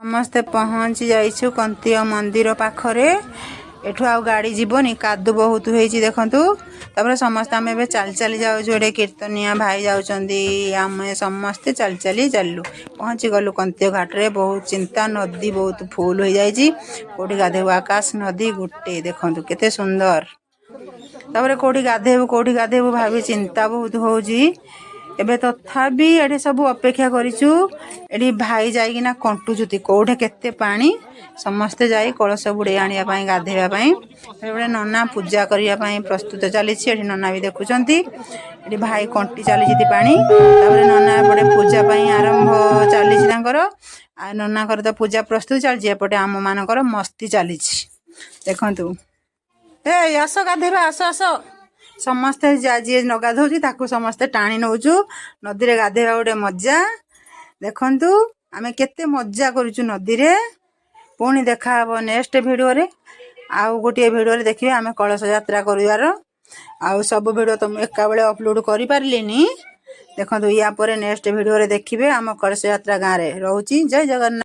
ସମସ୍ତେ ପହଞ୍ଚି ଯାଇଛୁ କନ୍ତିଅ ମନ୍ଦିର ପାଖରେ। ଏଠୁ ଆଉ ଗାଡ଼ି ଯିବନି, କାଦୁ ବହୁତ ହେଇଛି ଦେଖନ୍ତୁ। ତାପରେ ସମସ୍ତେ ଆମେ ଏବେ ଚାଲି ଚାଲି ଯାଉଛୁ। ଏଠି କୀର୍ତ୍ତନିଆ ଭାଇ ଯାଉଛନ୍ତି, ଆମେ ସମସ୍ତେ ଚାଲି ଚାଲି ଚାଲିଲୁ, ପହଞ୍ଚି ଗଲୁ କନ୍ତିଅ ଘାଟରେ। ବହୁତ ଚିନ୍ତା, ନଦୀ ବହୁତ ଫୁଲ ହେଇଯାଇଛି, କୋଉଠି ଗାଧେଇବୁ? ଆକାଶ ନଦୀ ଗୋଟେ ଦେଖନ୍ତୁ କେତେ ସୁନ୍ଦର। ତାପରେ କୋଉଠି ଗାଧେଇବୁ, କୋଉଠି ଗାଧେଇବୁ ଭାବି ଚିନ୍ତା ବହୁତ ହଉଛି ଏବେ। ତଥାପି ଏଠି ସବୁ ଅପେକ୍ଷା କରିଛୁ। ଏଠି ଭାଇ ଯାଇକିନା କଣ୍ଟୁଛନ୍ତି କୋଉଠି କେତେ ପାଣି। ସମସ୍ତେ ଯାଇ କଳସ ବୁଡ଼େଇ ଆଣିବା ପାଇଁ, ଗାଧେଇବା ପାଇଁ। ଏପଟେ ନନା ପୂଜା କରିବା ପାଇଁ ପ୍ରସ୍ତୁତ ଚାଲିଛି। ଏଠି ନନା ବି ଦେଖୁଛନ୍ତି। ଏଠି ଭାଇ କଣ୍ଟି ଚାଲିଛି ପାଣି। ତାପରେ ନନା ଏପଟେ ପୂଜା ପାଇଁ ଆରମ୍ଭ ଚାଲିଛି ତାଙ୍କର। ଆଉ ନନାଙ୍କର ତ ପୂଜା ପ୍ରସ୍ତୁତ ଚାଲିଛି, ଏପଟେ ଆମ ମାନଙ୍କର ମସ୍ତି ଚାଲିଛି ଦେଖନ୍ତୁ। ଏ ଆସ ଗାଧେଇବା, ଆସ ଆସ ସମସ୍ତେ। ଯିଏ ନ ଗାଧଉଛି ତାକୁ ସମସ୍ତେ ଟାଣି ନଉଛୁ। ନଦୀରେ ଗାଧେଇବା ଗୋଟେ ମଜା। ଦେଖନ୍ତୁ ଆମେ କେତେ ମଜା କରୁଛୁ ନଦୀରେ। ପୁଣି ଦେଖାହବ ନେକ୍ସଟ ଭିଡ଼ିଓରେ। ଆଉ ଗୋଟିଏ ଭିଡ଼ିଓରେ ଦେଖିବେ ଆମେ କଳସ ଯାତ୍ରା କରିବାର। ଆଉ ସବୁ ଭିଡ଼ିଓ ତ ମୁଁ ଏକାବେଳେ ଅପଲୋଡ଼ କରିପାରିଲିନି। ଦେଖନ୍ତୁ, ୟା ପରେ ନେକ୍ସଟ ଭିଡ଼ିଓରେ ଦେଖିବେ ଆମ କଳସ ଯାତ୍ରା ଗାଁରେ ରହୁଛି। ଜୟ ଜଗନ୍ନାଥ।